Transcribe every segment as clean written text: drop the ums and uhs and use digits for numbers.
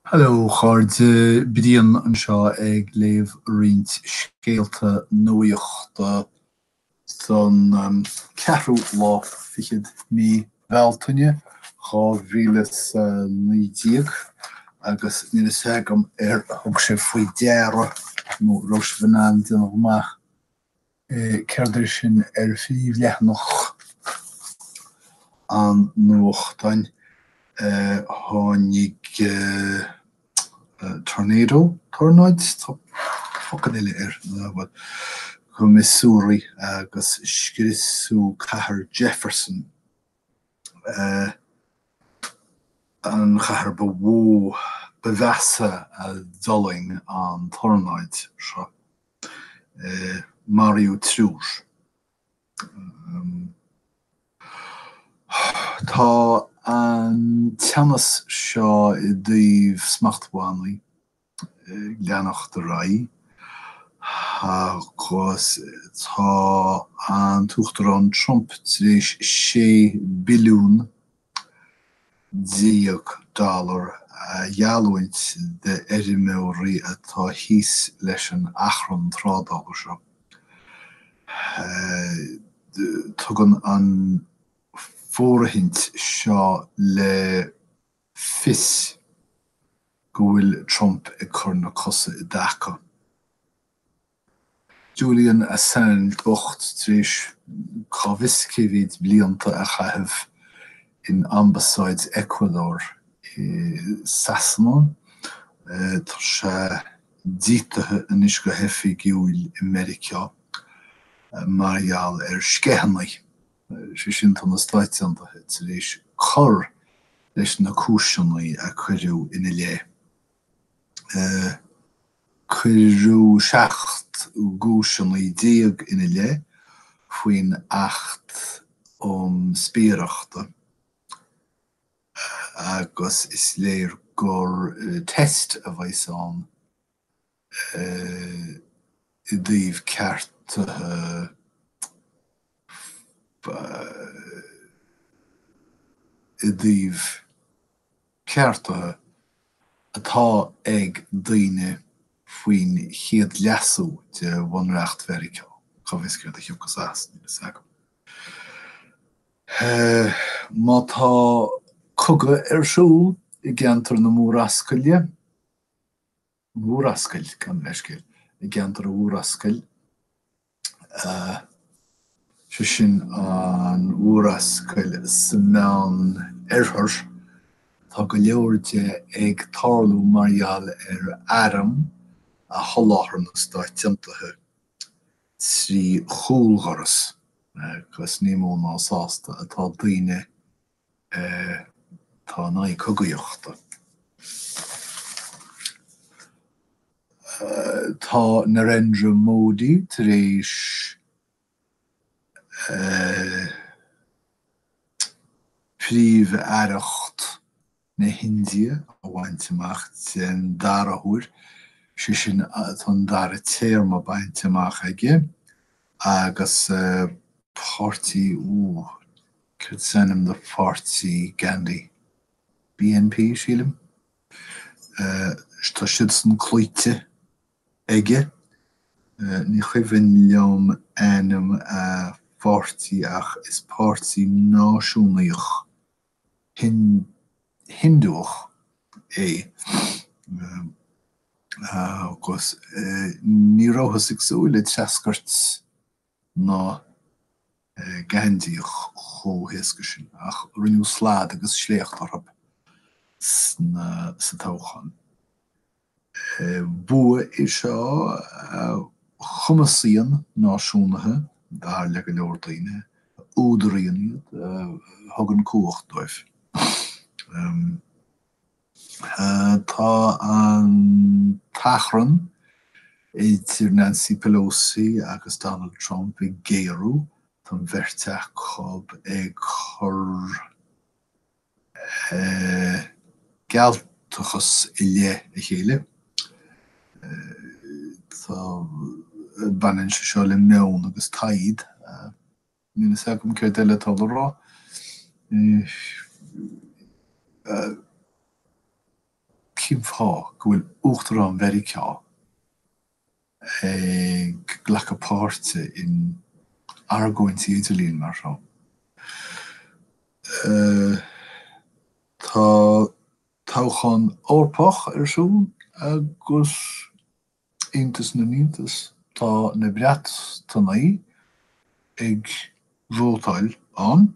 Hello a chairde, Brian anseo ag léamh roinnt scéalta nuachta don ceathrú lá fichead mí Bhealtaine 2019 agus níl a fhios agam ar thug sibh faoi deara nó raibh sibh in ann déanamh amach Céard é sin ar phríomhleathanach an nuachtáin? Tháinig tornado, tornáid? Tá focal eile air, bhuel, go Missouri agus scriosadh cathair Jefferson, an chathair ba mhó, ba mheasa a d'fhulaing an tornáid seo. Maraíodh triúr. Tá an teannas seo i dtaobh smachtbhannaí ag leanacht ar aghaidh agus tá an tUachtarán Trump tar éis 16 billiún dollar a gheallúint d'fheirmeoirí atá thíos leis an achrann trádála seo. Tugann an fóirithint seo le fios go bhfuil Trump ag cur na cosa i dtaca. Julian Assange bocht tar éis cá bhfios cé mhéid blianta a chaitheamh in ambasáid Ecuador i Sasana, tá sé díotaithe anois go hoifigiúil i Meiriceá mar gheall ar sceitheanna, sé sin tá na Stáit Aontaithe tar éis cur leis na cúiseanna a cuireadh ina leith. Cuireadh 17 gcúiseanna ina leith faoin Acht um Spiaireachta agus is léir gur test a bheas ann i dtaobh ceartuithe i dtaobh ceartuithe atá ag daoine faoin Chéad Leasú de Bhunreacht Mheiriceá. Cá bhfios céard a thiocfas as, níl fhios agam. Má tá cogadh ar siúl i gceantar na Murascaille, Mhurascaill, gabh mo leithscéal, i gceantar an Mhurascaill, sé sin an Mhurascaill sa Meán-Oirthear, tá go leor de ag tarlú mar gheall ar airm a sholáthar na Stáit Aontaithe trí chúldhoras, agus ní mó ná sásta atá daoine atá in aghaidh cogaíochta. Tá Narendra Modi tar éis Príomh-Aireacht na hIndia a bhaint amach den dara huair, sé sin tá an dara téarma bainte amach aige agus páirtí, ooh, céard is ainm do pháirtí Gandhi? BNP, sílim? Tá siadsan cloíte aige. Ní cuimhin liom ainm a pháirtí ach is páirtí náisiúnaíoch Hiondúch é agus ní rabhthas ag súil le treascairt na nGaindíoch chomh héasca sin, ach rinneadh slad agus sléacht orthu sna, sa toghchán. Bua é seo a chumasaíonn náisiúnaithe, dar le go leor daoine, a údaraíonn iad, a thugann cumhacht dóibh. Tá an t-achrann idir Nancy Pelosi agus Donald Trump ag géarú. Tá an bheirt acu ag cur gealtachas i leith a chéile. Tá, baineann sé seo le meon agus tithe. Níl fhios agam céard eile atá le rá. cén fáth go bhfuil Uachtarán Mheiriceá ag glacadh páirte in argóintí idirlín mar seo. Tá toghchán Eorpach ar siúl agus iontas na n-iontas, tá na Breatanaigh ag vótáil ann.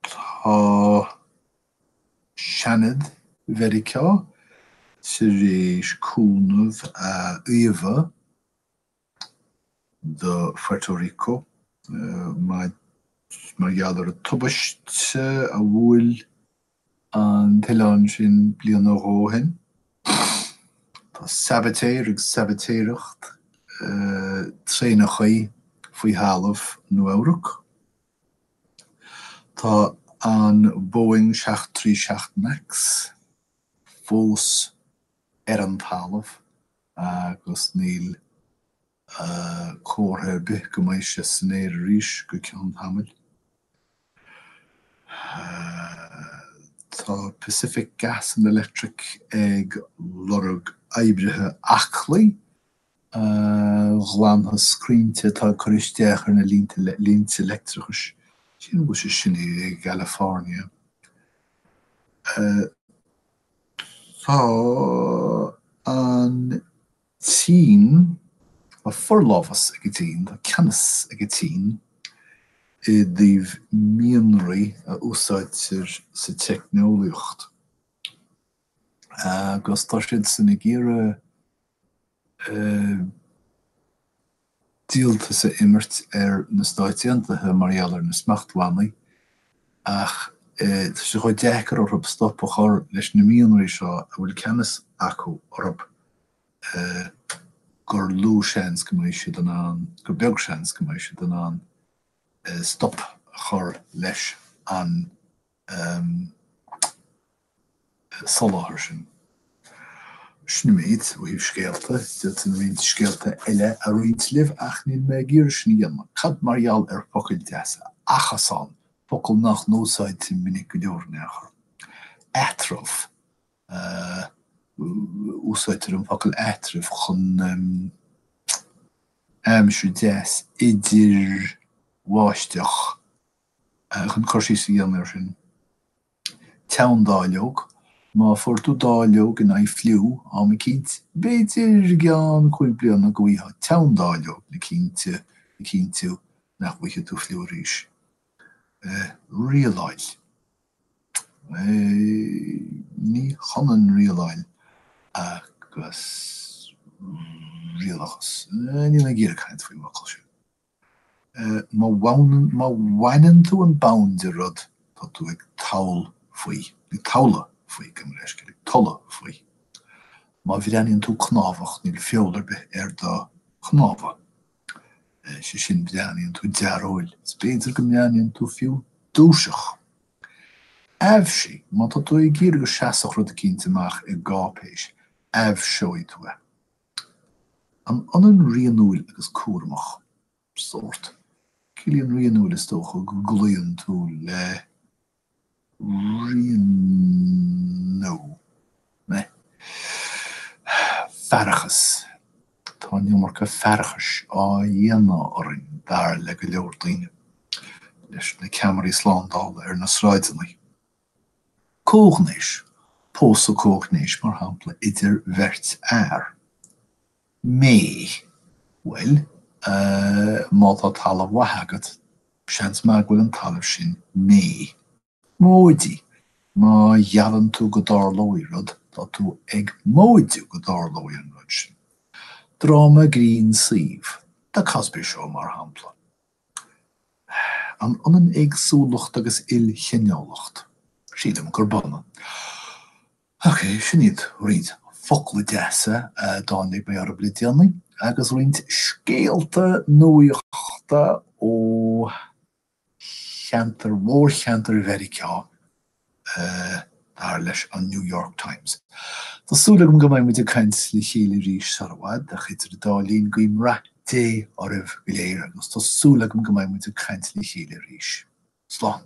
Tá Seanad Mheiriceá tar éis cúnamh a fhaomhadh do Phuerto Rico mar gheall ar an tubaiste a bhuail an t-oileán sin bliain nó dhó ó shin. Tá sabaitéir ag sabaitéireacht traenachaí faoi thalamh Nua Eabhrac. Tá an Boeing 737 Max fós ar an talamh agus níl comhartha ar bith go mbeidh sé san aer arís go ceann tamaill. Tá Pacific Gas and Electric ag lorg oibrithe aclaí a ghlanfas crainnte atá ag cur isteach ar na línte leictreachais. Sílim go bhfuil sé sin i gCalifornia. Tá an tSín, tá forlámhas ag an tSín, tá ceannas ag an tSín i dtaobh mianraí a úsáidtear sa teicneolaíocht agus tá siadsan ag iarraidh díoltas a imirt ar na Stáit Aontaithe mar gheall ar na smachtbhannaí ach tá sé chomh deacair orthu stop a chur leis na mianraí seo a bhfuil ceannas acu orthu gur lú seans go mbeidh siad in ann, gur beag seans go mbeidh siad in ann stop a chur leis an soláthar sin. Sin an méid ó thaobh scéalta. D'fhéadfainn roinnt scéalta eile a roinnt libh ach níl mé ag iarraidh sin a dhéanamh. Cad mar gheall ar focail deasa? Achasán, focal nach n-úsáidtear minic go leor in aon chor. Eatramh, úsáidtear an focal eatramh chun aimsir deas idir bháisteach chun cur síos a dhéanamh air sin. Teann dáileog. Má fuair tú dáileog in aghaidh fliú am eicínt, b'fhéidir i gceann 5 bliana go bhfaighfeá teann dáileog le cinnte le cinntiú nach bhfaighidh tú fliú arís. Rialáil. Ní hionann rialáil agus rialachas. Níl mé ag iarraidh caint faoin bhfocal sin. Má bhaineann tú an bonn de rud, tá tú ag tall faoi, ag tolladh faoi, gabh mo leithscéal, ag tolladh faoi. Má bhreathnaíonn tú cnámhach, níl feol ar bith ar do chnámha. Sé sin, breathnaíonn tú dearóil, is b'fhéidir go mbreathnaíonn tú fiú duairseach. Aibhsigh, má tá tú ag iarraidh go seasfadh rud eicínt amach i gcáipéis, aibhseoidh tú é. An ionann rianúil agus cúramach? Sórt. Ciallaíonn rianúil, is dócha, go gcloíonn tú le rianú. Meh. Faireachas. Tá an iomarca faireachais á dhéanamh orainn, dar le go leor daoine, leis na ceamaraí slándála ar na sráideanna. Comhghnéis, pósadh comhghnéis, mar shampla, idir bheirt fhear. Méith, bhuel, má tá talamh mhaith agat, seans maith go bhfuil an talamh sin méith. Móidigh, má gheallann tú go dtarlóidh rud, tá tú ag móidiú go dtarlóidh an rud sin. Dráma grinn suímh, The Cosby Show, mar shampla. An ionann éagsúlacht agus ilchineálacht? Sílim gurb ionann. Ok, sin iad roinnt focla deasa a dtáinig mé orthu le déanaí, agus roinnt scéalta nuachta ó cheantar, mhórcheantar Mheiriceá, dar leis an New York Times. Tá súil agam go mbeidh muid ag caint le chéile arís sar i bhfad, ach idir an dá linn, guím rath Dé. Dé oraibh go léir agus tá súil agam go mbeidh muid ag caint le chéile arís. Slán.